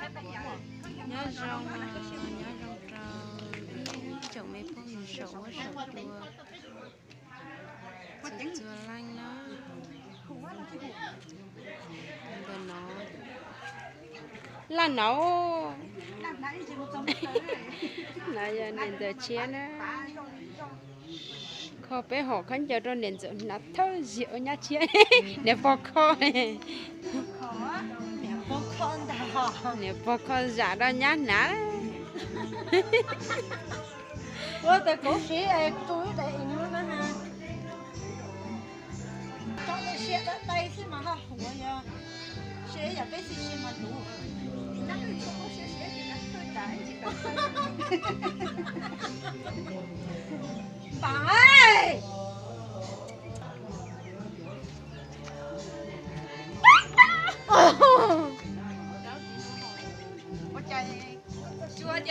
Nyob zoo, nyob zoo rau ib tsoom me phooj ywg saum huab saum cua txhua txhua leej na. Ntawm no, Laj Nauv, no yog niam ntxawm tshiab na. Kho peb hom khaub ncaws rau niam ntxawm hnav thawj zaug ua nyab tshiab. Niam pog kho, niam pog kho zam rau nyab hnav. Ua tas kauv siv tu ib daim no na. Tso siav dab dai xwb mas ho huv yog siav yam peb xwb siav mas luv. Npam,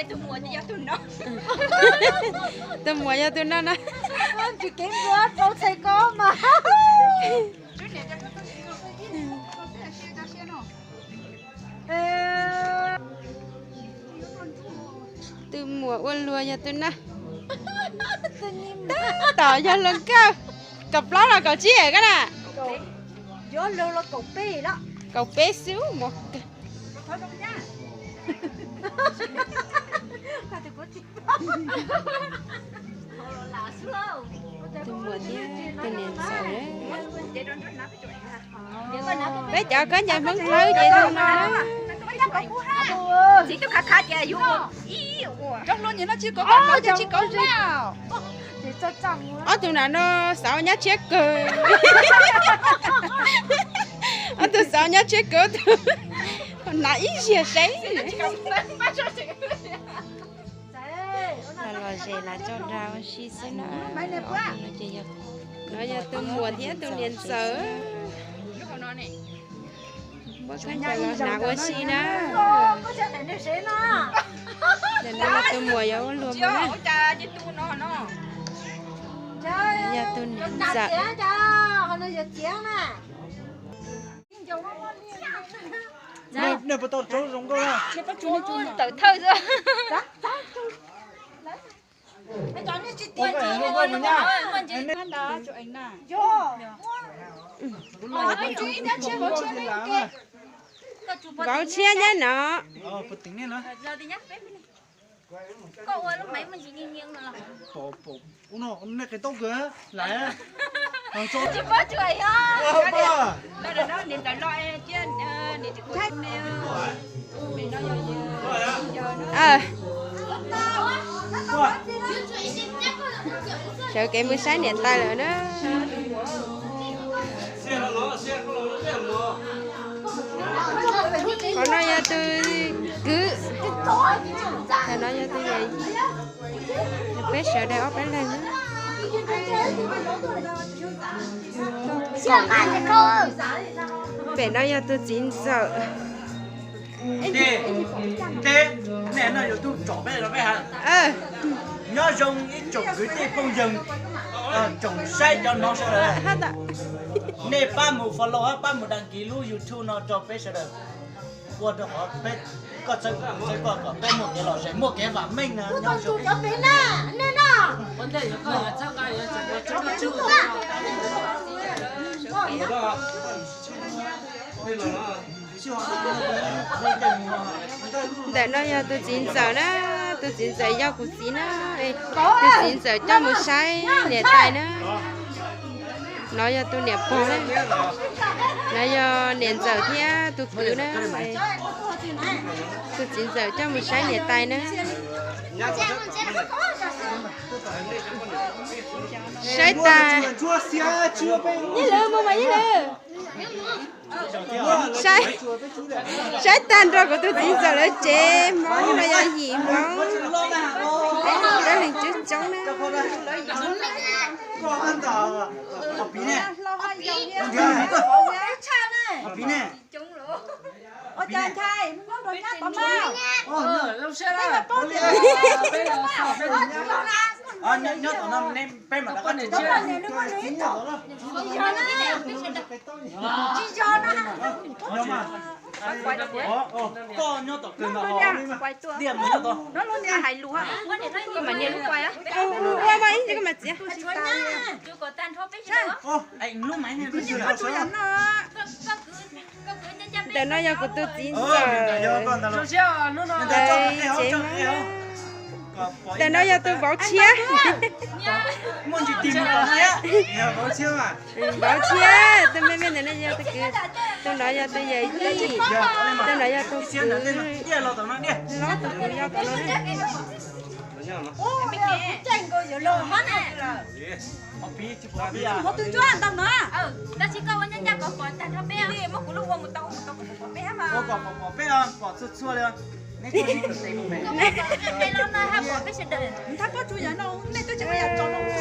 tus muam yog tus no, tus muam yog tus no na. Tsis kev npua rau txhais ko mas. Tus muam ua luag yog tus na. Tab tom yog luag nkauj. Kaum plaub los kaum tsib koj na? Kaum peb xwb mas. Tus muam thiab tus niam ntxawm. Peb cov khaub ncaws Hmoob Dlawb ces zoo no na. Ob tug na no xav nyab tshiab kawg. Ob tug xav nyab tshiab kawg, ob tug hnav ib zaug saib. Los los zes los coj dag ua si xwb na. No yog tus muam thiab tus niam ntxawm. Muab khaub ncaws los hnav ua si na. Ntawm no yog tus muam yuav ua luag mus na. Yog tus niam ntxawm. Tawm thawj xwb. Vauv tshiab nyob no. Sawv kev mus saib niam tais lawm na. Qhov no yog tus kwv, qhov no yog tus yawm yij. Peb sawv daws ob peb leeg. Pem no yog tus txiv ntxawm. Nyob zoo ib tsoom kwv tij phooj ywg, tsoom saib cov no sawv daws. Nej pab mus follow hab pab mus đăng ký lub YouTube no rau peb sawv daws, ua rau qhov peb, koj txhawb kuv kuv txhawb koj kom peb muaj kev lom zem muaj kev vam meej na. Nyob zoo. Ntawm no yog tus txiv ntxawm na, tus txiv ntxawm yog kuv txiv na. Tus txiv ntxawm coj mus saib niam tais na. No yog tus niam pog na. No yog niam ntxawm thiab tus kwv na. Tus txiv ntxawm coj mus saib niam tais na. Saib tag, yij lwm mus mas yij lwm. Saib, saib tag nrog kuv tus txiv ntxawm lawv tsev hmoob no yog yim hmoob, peb leeg coob coob na. Nyob tom no ne, peb mam rov qab tsis yog na. Koj nyob tom kawg ntawd, Liaj mus nyob tod. Koj mam nias lub quai, ua mas ib ntsis koj mam txiav. Ntawm no yog kuv tus txiv ntxawm, ntawm tsev, ntawm no yog tus vauv tshiab. Vauv tshiab, tus me me ntawm no yog tus kwv, tus nrad yog tus yawm yij, tus nrad yog tus kwv, hlob tus kwv yog tom no.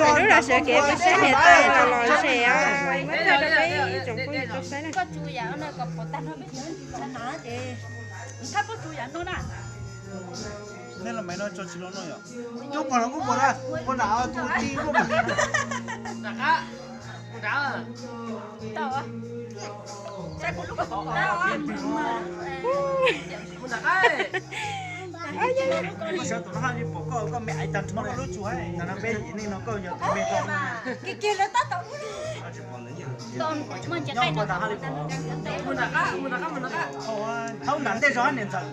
Lub los sawv kev peb saib niam tais los los zem os, muab tso rau peb ib tsoom phooj ywg tau saib na. Nej los maiv no tso tsis los no yom? Cov pog los kuj pom na, pog nram tus ti kuj pom. Koj sawv tus no haj li pom koj, koj me aiv tag nrho lub tsuj hais. Tam no peb yim neej no koj yog tus me koj. Nyob puag tas haj li pom. Thaub nram ntej zog niam ntxawm.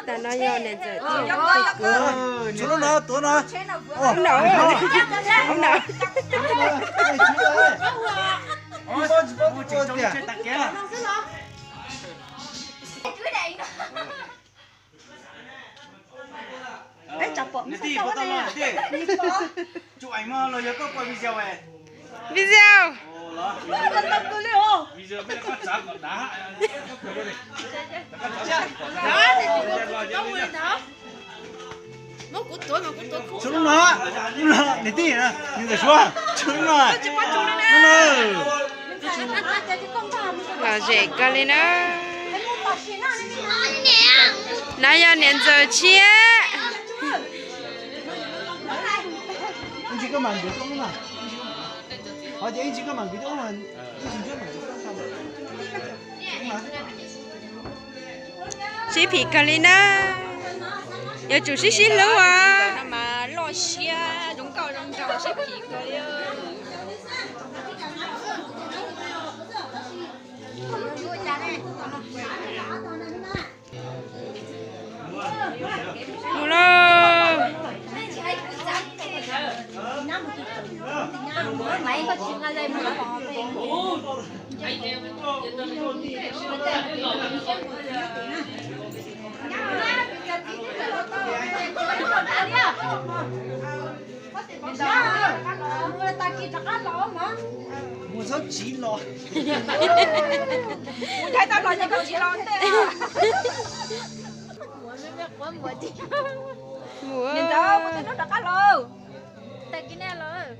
Tam no yog niam ntxawm thiab tus kwv. Tshuav lub no tuav no. Hauv no, hauv no. Niam tij, puas tau los niam tij? Tsuas eem mog los yog koj pom video? Video. Tshuav lub no, niam tij, niam ntxawm Suav, tshuav lub no. Lom zem kawg li na. No yog niam ntxawm tshiab. Sib phim kawg li na. Yuav tsum sib sib hlub os. Loj siab zoo nkauj zoo nraug sib phim kawg li. Mus lauj. Mus txhob tsiv los. Mus txhob tsiv los ntej. Mus, mus rov qab los. Tag kis nej los.